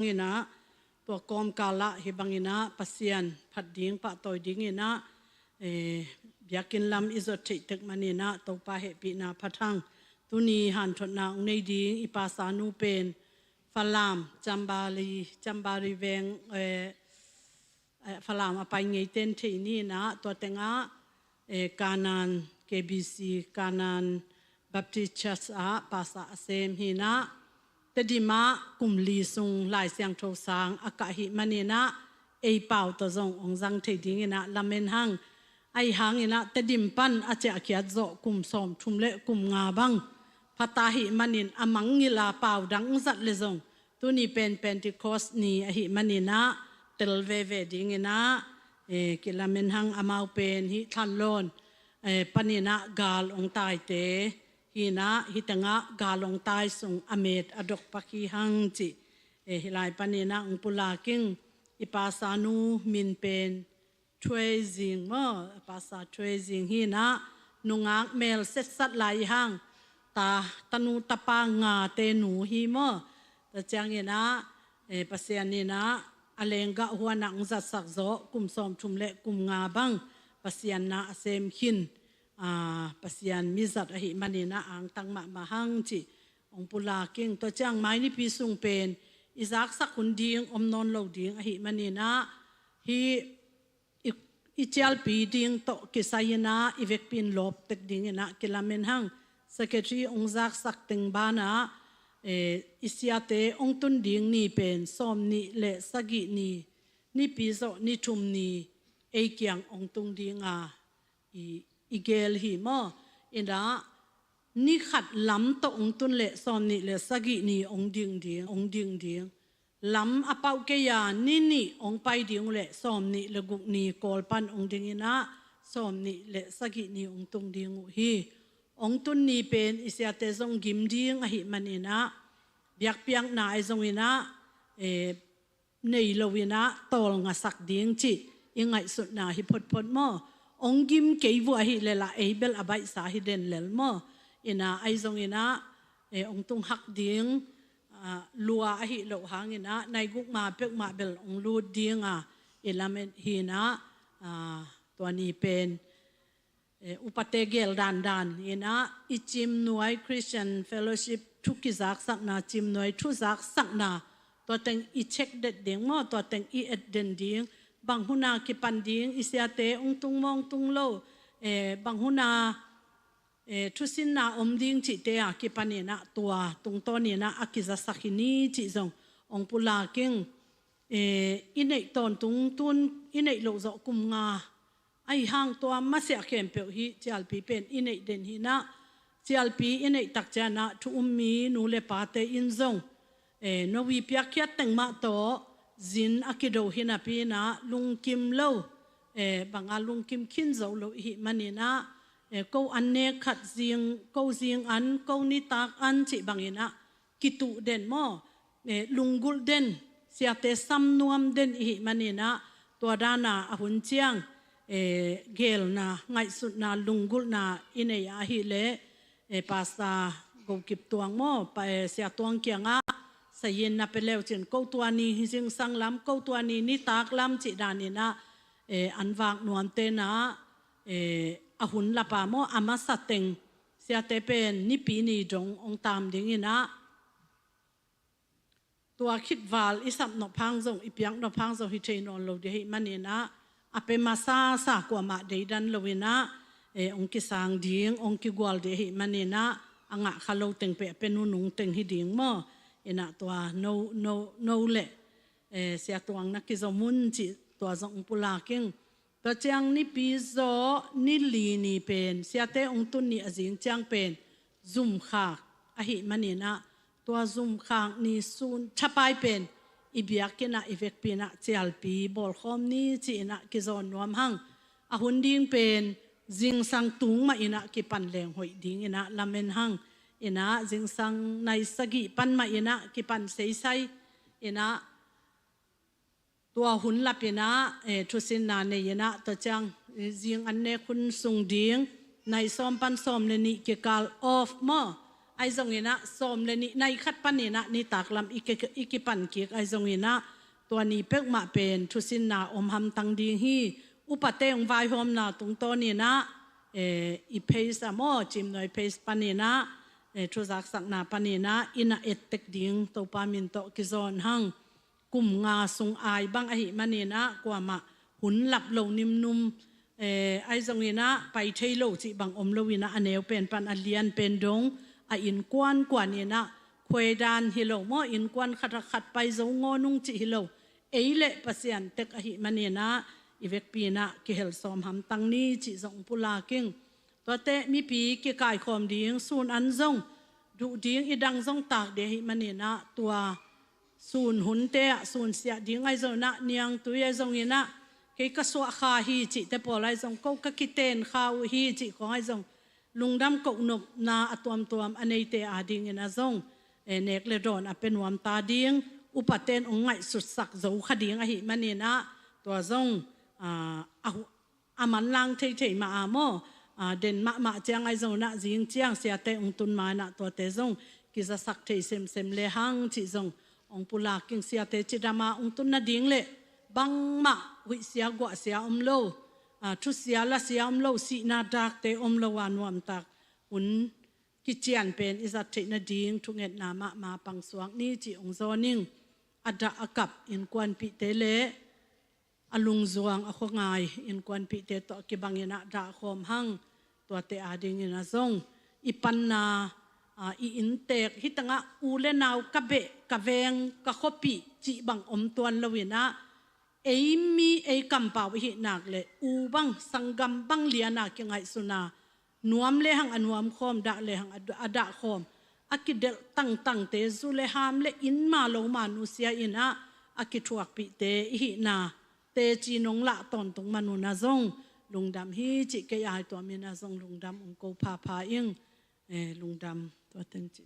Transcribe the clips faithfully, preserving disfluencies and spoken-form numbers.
Inah tua kawmkal ah hih bang inah Pasian phat ding pahtawi ding inah, eh, biakinn lam i zot theih tek man inah Topa hehpihna phat hang. Tuni hanthotna hong nei ding i pastor nu pen Falam, Chambali, Chambali veng, eh, eh, Falam a pai ngeiten thei ni inah tua tengah, eh, Kanan K B C, Kanan Baptist Church ah pastor a sem hi inah, Tedim ah kum li sung Lai Siangtho sang a kah hih man inah ei pau tawh zong hong zang thei ding inah lamen hang. Ahi hang inah Tedim pan a ciahkhiat zawh kum sawmthum le kum nga bang pha ta hih manin a mangngilh a pau dang zat le zong tuni pen Pentecost ni ahih man inah tel veve ding inah, eh, kilamen hang. Amau pen hih Thanlon, eh, pan inah gal hong taite hi inah hih tengah gal hong tai sung a met a dok pak hi hang cih, eh, hih lai pan inah hong pulak ing. I pastor nu min pen Thuai Zing maw, pastor Thuai Zing hi inah nungak mel setsat lai hang, ta, tanu tapa ngate nu hi maw. Tua ciang inah, eh, Pasian inah a lenggah huan ah hong zatsak zawh kum sawmthum le kum nga bang Pasian na a sem khin, ah, Pasian mizat ahih man inah angtang mahmah hang cih hong pulak ing. Tua ciang mai Nipi sung pen i zaksak hun ding om nawn lo ding ahih man inah hih i, i cialpi ding tawh kisai inah i vekpi in lawp tek ding inah kilamen hang. Secretary hong zaksak teng banah, eh, i siate hong tun ding ni pen sawmnih le sagih ni, Nipi zawh ni thum ni ei kiang hong tung ding a, i, i gel hi maw. Inah ni khat lam tawh hong tun leh sawmnih le sagih ni hong ding ding, hong ding ding. Lam a pauh kei a ni nih hong pai ding uh leh sawmnih le guk ni Kawl pan hong ding inah sawmnih le sagih ni hong tung ding uh hi. Hong tun ni pen i siate zong gim ding ahih man inah biakpiakna ahi zong inah, eh, nei lo inah tawlngasak ding cih i ngaihsutna hi photphot maw. Hong gim kei vua ahih leh lah ei bel a baihsa hi den lel maw. Inah ahi zong inah, eh, hong tung hak ding, ah, lua ahih loh hang inah nai guk ma peuhmah bel hong lut ding a i lamen hi inah, ah, tua ni pen, eh, upate gel dandan inah i Cimnuai Christian Fellowship thu kizaksakna, Cimnuai thu zaksakna, tua teng i check det ding maw, tua teng i et den ding. Bang hun a kipan ding, i siate hong tung maw hong tung lo, eh, bang hun a, eh, thusinna om ding cihte a kipan inah tua tungtawn inah a kizasak hi ni cih zong hong pulak ing. Eh, i neih tawntung tun i neih loh zawh kum nga ahi hang tua masiah khempeuh hih cialpi pen i neih den hi inah, cialpi i neih tak ciang inah thu um mi nu le pate in zong, eh, no i piakkhiat teng mah tawh zin a kido hi napi inah lungkim lo, eh, bang a lungkim khin zo lo i hih man inah, eh, ko an nek khat zing, ko zing an, ko nitak an cih bang inah kituh den maw, eh, lunggulh den, siate sam nuam den i hih man inah tua dan a a hun ciang, eh, gelna, ngaihsutna, lunggulhna i nei a ahih leh, eh, pastor Go Kip Tuang maw, pa, eh, Sia Tuang kiangah sayin na pia leu cin ko tua ni zingsang lam, ko tua ni nitak lam cih dan inah, eh, an vak nuamte inah, eh, a hun lap a maw, a masa teng siate pen Nipi ni dong hong tam ding inah, tua khit val i sap nop hang zong, i piak nop hang zong hi thei nawn lo ding ahih man inah, a pia masasa kuamah deidan lo inah, eh, hong kisang ding, hong kigual ding ahih man inah, a ngah kha lo teng pen a pia nunung teng hi ding maw. Inah tua no, no, no le, eh, Sia Tuang na kizom un cih tua zong hong pulak ing. Tua ciang Nipi zawh ni li ni pen siate hong tun ni a zing ciang pen zumkhak ahih man inah, tua zumkhak ni sun thapai pen i biakinn ah, i vekpi inah cialpi bawlkhawm ni cih inah kizawn nuam hang. A hun ding pen zingsang tung mah inah kipan leng hoih ding inah lamen hang. Inah zingsang nai sagih pan mah inah kipan seisai inah, tua hun lap inah, eh, thusinna nei inah, tua ciang, eh, zing an nek hun sung ding, nai sawm pan sawm le nih kikal off maw, Ahi zongin ah sawm le nih nai khat panin ah nitak lam i ki, i kipan kik ahi zongin ah tua ni peuhmah pen thusinna om hamtang ding hi. Upate hong vaihawmna tungtawnin ah, eh, i page ah maw, Cimnuai page panin ah, eh, thuzaksakna panin ah i na et tek ding Topa min tawh kizawn hang. Kum nga sung ai bang ahih manin ah kuamah hun lap lo nimnum, eh, ahi zongin ah pai thei lo cih bang om loin ah a neu pen pan a lian pen dong, a innkuan kuanin ah khuaidan hi lo maw, innkuan khat ah khat pai zo ngawn ung cih hi lo. Ei le Pasian tek ahih manin ah i vekpi in ah kihel sawm hamtang ni cih zong pulak ing. Tuate mipi kikaikhawm ding sun an zong, duh ding i dang zong tak ding ahih manin ah tua sun hunte ah sun siah ding ahi zongin ah, niangtui ahi zongin ah, kei ka suah kha hi cihte pawl ahi zong, ko ka kiten kha uh hi cih khawng ahi zong, lungdam kohnopna a tuamtuam a neite adingin ah zong, eh, nek le dawn a pia nuam ta ding, upaten hong ngaihsutsak zo kha ding ahih manin ah tua zong, ah, a hu-, a manlang theithei mah a maw, a, den mahmah ciang ahi zongin ah zing ciang siate hong tun ma in ah tuate zong kizasak thei semsem le hang cih zong hong pulak ing. Siate cidam a hong tun nading le bangmah huihsia guahsia om lo, a, thusia lasia om lo, sihna dakte om lo a nuamtak hun kician pen i zat theih nading thungetna mahmah pangsuak ni cih hong zawn ing. A dah a kap innkuanpihte le a lungzuang a khuangai innkuanpihte tawh a kibangin ah dahkhawm hang. Tuate adingin ah zong i panna, a, i inntek hi tangah u le nau ka beh, ka veng, ka khuapih cih bang om tuan loin ah, ei mi ei kampau i hih nak le u bang sanggam bang lian a kingaihsun a, nuam le hang a nuamkhawm, dah le hang a, a dahkhawm, a kidelh tangtangte, zu le ham le inn ma lo ma nusia in ah a kithuakpihte i hihna teci nong lah tawntung man un ah zong lungdam hi cih kei a, hi tuam in ah zong lungdam hong ko phapha ing. Eh, lungdam tua teng ci.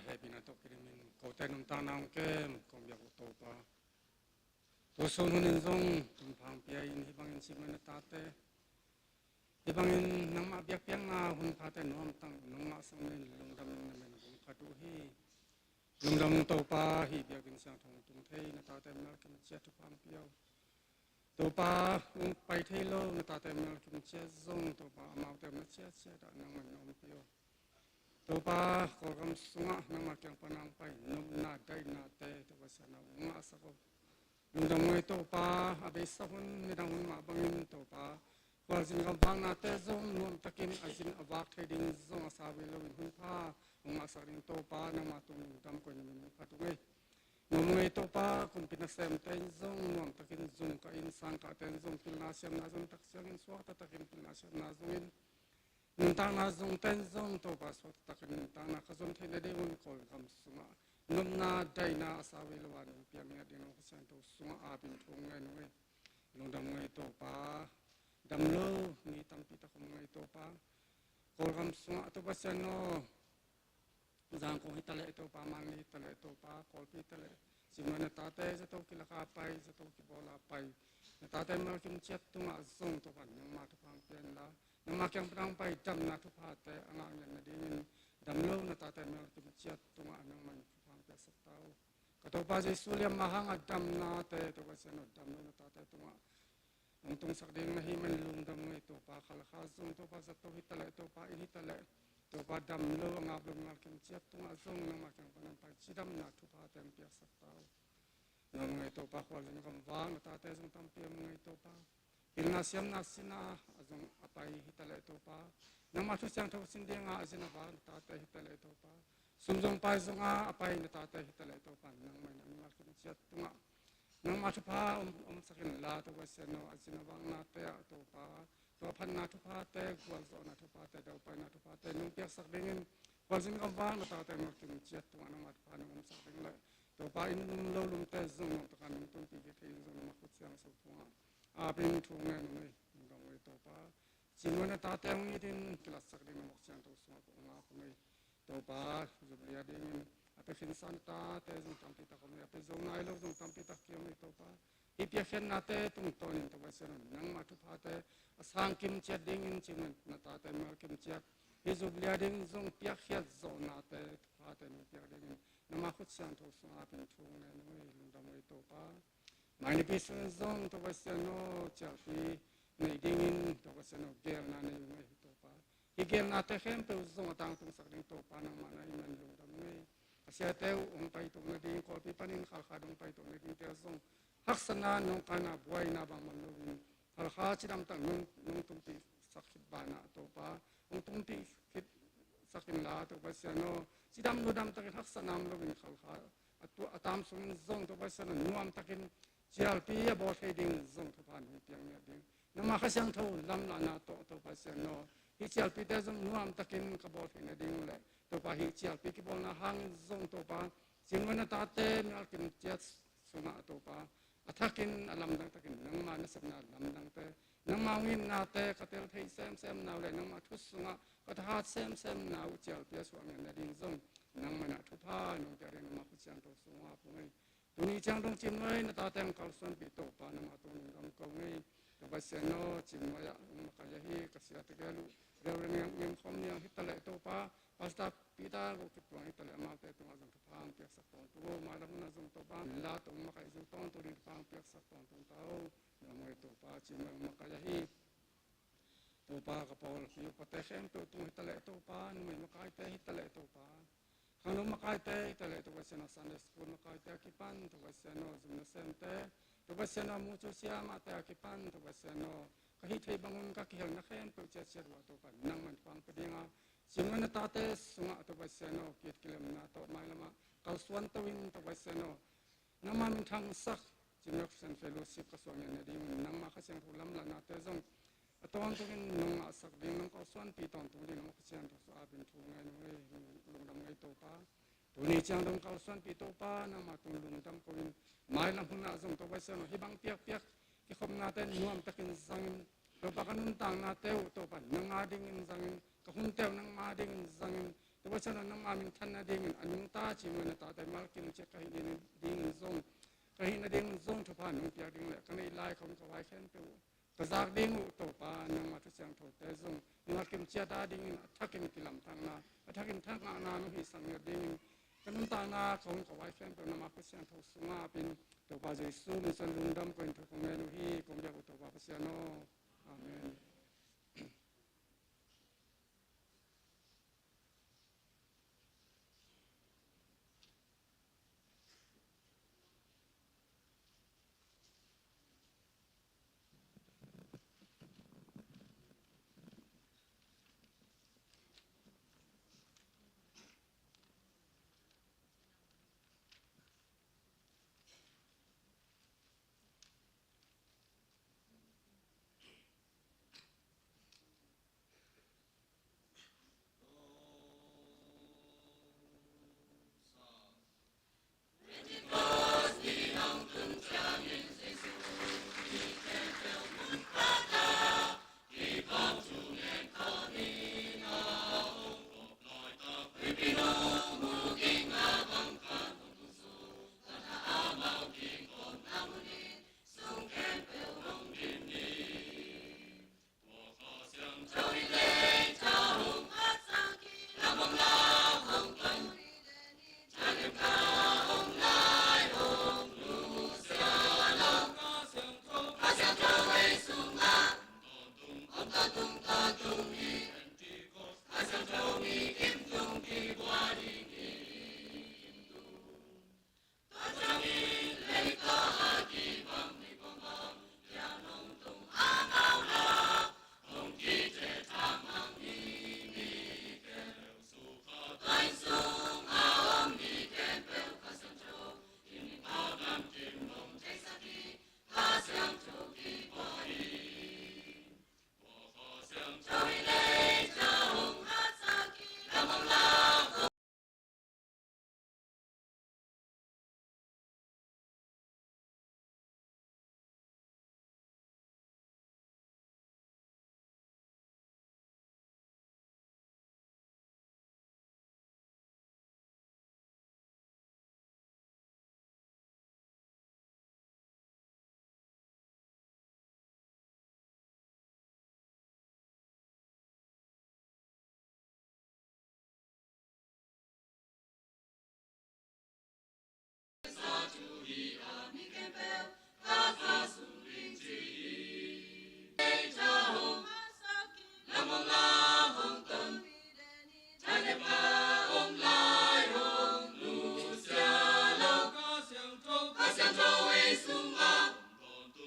Hehpihna tawh kidimin kote nuntakna hong kem kong biak uh Topa, tu sun hun in zong hun pha hong pia in, hih bangin cimawh na tate, hih bangin nangmah biakpiakna hun phate nuamtak nong ngahsak in lungdam na min kong phat uh hi. Lungdam Topa, hih biakinn siangtho hong tung thei na tate mimal kim ciat thupha hong pia uh. Topa, hong pai thei lo na tate mimal kim ciat zong Topa, amaute na ciatciat ah nangmah na ompih uh. Topa, Kawlgam sungah nangmah kiang pan hong pai nopna daihnate Topa Pasian aw, hong ngahsak uh. Lungdam ngei Topa, a beisa hun nidang hun mah bangin Topa, khualzin gamvaknate zong nuamtakin a zin a vak thei ding zong a sau hi loin hun pha hong ngahsak ding Topa, nangmah tung lungdam koih na min hong phat uh ngei. Nuam ngei Topa, kumpi nasemte in zong nuamtakin zung kah in, sangkahte in zong pilna siamna zong tak ciangin suakta takin pilna siamna zongin, nuntakna zongte in zong Topa suakta takin nuntakna ka zon theih nadingun Kawlgam sungah nopna daihna a sau hi lo a nong piak ngiat ding Topa Pasian, to sungah apin thu ngen uh hi. Lungdam ngei Topa, dam lo mi tampi tak om ngei Topa, Kawlgam sungah Topa Pasian aw, Zangkong hi taleh Topa, Mandalay hi taleh Topa, Kawlpi hi taleh, cimawh na tate zato kilak a pai, zato kibawl a pai na tate mimal kim ciat tungah zong Topa nangmah thupha hong pia inla, nangmah kiang pan hong pai damna thuphate a ngah ngiat nadingin dam lo na tate mimal kim ciat tungah nangmah in thupha hong piaksak ta uh. Ka Topa Jesu liamma hanga damnate Topa Pasian aw, dam lo na tate tungah hong tungsak ding na hih man lungdam ngei Topa, Khalkha zong Topa zato hi taleh Topa, inn hi taleh Topa, dam lo a ngap lo mimal kim ciat tungah zong nangmah kiang pan hong pai cidamna thuphate hong piaksak ta uh. Nuam ngei Topa, khualzin gamvak na tate zong tampi om ngei Topa, pilna siamna sina a zong a pai hi taleh Topa, nangmah thu siangtho sin dinga a zin a vak na tate hi taleh Topa, sum zong pai zonga a pai na tate hi taleh Topa, nangmah in a mimal kim ciat tungah nangmah thupha om, omsak inla Topa Pasian aw, a zin a vaknate ah Topa, tua phatna thuphate, gualzawhna thuphate, daupaina thuphate nong piaksak dingin, khualzin gamvak na tate mimal kim ciat tungah nangmah thupha nong omsak ding leh Topa, inn lum lo lumte zong nuamtakin nong tunpih kik thei in zong nangmah khut siangtho tungah apin thu ngen uh ngei. Lungdam ngei Topa, cimawh na tate hong it in kilatsak ding na mawk siangtho sungah kong ngak uh ngei. Topa, Jubilee a dingin a pia khinsa na tate zong tampi tak om hi, a pia zo nai lo zong tampi tak ki om hi Topa. Hih piakkhiatnate tungtawnin Topa Pasian aw, nangmah thuphate a sang kim ciat dingin cimawh na tate mimal kim ciat hih Jubilee a dingin zong piakkhiat zawhnate thuphate nong piak dingin nangmah khut siangtho sungah apin thu ngen uh ngei. Lungdam ngei Topa, mai nipi sungin zong Topa Pasian aw, cialpi neih dingin Topa Pasian aw, geelna nei uh ngei hi Topa. Hih geelnate khempeuh zong a tangtungsak ding Topa nangmah na hih man lungdam ngei. A siate uh hong paito nading, Kawlpi panin Khalkha dong paito nadingte zong haksatna, nawngkaina, buaina bangmah loin Khalkha cidamtak nong, nong tunpihsak khit banah Topa, hong tunpih khitsak inla Topa Pasian aw, cidam ludam takin haksatna om loin Khalkha a tu, a tam sungin zong Topa Pasian aw, nuamtakin cialpi a bawl thei ding zong thupha nong piak ngiat ding, nangmah Kha Siangtho lamlahna tawh Topa Pasian aw, hih cialpite zong nuamtakin ka bawl theih nading leh Topa, hih cialpi kibawlna hangin zong Topa, cimawh na tate mimal kim ciat sungah Topa, a thakin a lamdang takin nangmah nasepna lamdangte, nangmah hong itnate ka tel thei semsem na uh leh nangmah thu sungah ka thahat semsem na uh cialpi a suah ngiat nading zong nangmah in ah thupha nong piak ding nangmah khut siangtho sungah ap uh ngei. Tuni ciang dong cimawh na tate hong kalsuanpih Topa, nangmah tung lungdam ko ngei. Topa Pasian aw, cimawh ah hong makaih ahi ka siate gel uh, Reverend Ngem, Ngem Khawm Niang hi taleh Topa, Pastor Peter Go Kip Tuang hi taleh, amaute tungah zong thupha hong piaksak tawntung aw, mailam hunah zong Topa, la tawh hong makaih zo tawntung ding thupha hong piaksak tawntung ta aw. Lungdam ngei Topa, cimawh hong makaih ahi Topa, ka pawlpi upate khempeuh tung hi taleh Topa, numei makaite hi taleh Topa, khangno makaite hi taleh Topa Pasian aw, Sunday school makaite a kipan Topa Pasian aw, zum nasemte, Topa Pasian aw, mucu siamahte a kipan Topa Pasian aw, ka hih theih bangun ka kihelna khempeuh ciatciat uh ah Topa, nangmah in thupha hong pia dinga, cimawh na tate sungah Topa Pasian aw, ki-it kilemna tawh mailamah kalsuan to in Topa Pasian aw, nangmah minthangsak Cimawh Christian Fellowship ka suah ngiat nadingun nangmah Kha Siangtho lamlahnate zong a tawntungin nong ngahsak ding, nong kalsuanpih tawntung ding nangmah Kha Siangtho sungah apin thu ngen uh ngei. Lungdam ngei Topa, tuni ciang dong kalsuanpih Topa, nangmah tung lungdam ko in, mailam hunah zong Topa Pasian aw, hih bang piakpiak kikhopnate nuamtakin zangin, Topa ka nuntaknate uh Topa nang a dingin zangin, ka hunte uh nangmah a dingin zangin, Topa Pasian aw, nangma minthan nadingin a nungta cih muh na tate mal kilciat ka hih nadingin zong, ka hih nadingin zong thupha nong piak ding le ka neih lai khawng ka vai khempeuh ka zak ding uh Topa, nangma thu siangthote zong nang a kimciat a dingin a thakin kilamthakna, a thakin thangahna nong hihsak ngiat dingin ka nuntakna khawng ka vai khempeuh nangma khut siangtho sungah apin Topa Jesu min suang lungdam koin thu kong ngen uh hi, kong biak uh Topa Pasian aw. Amen.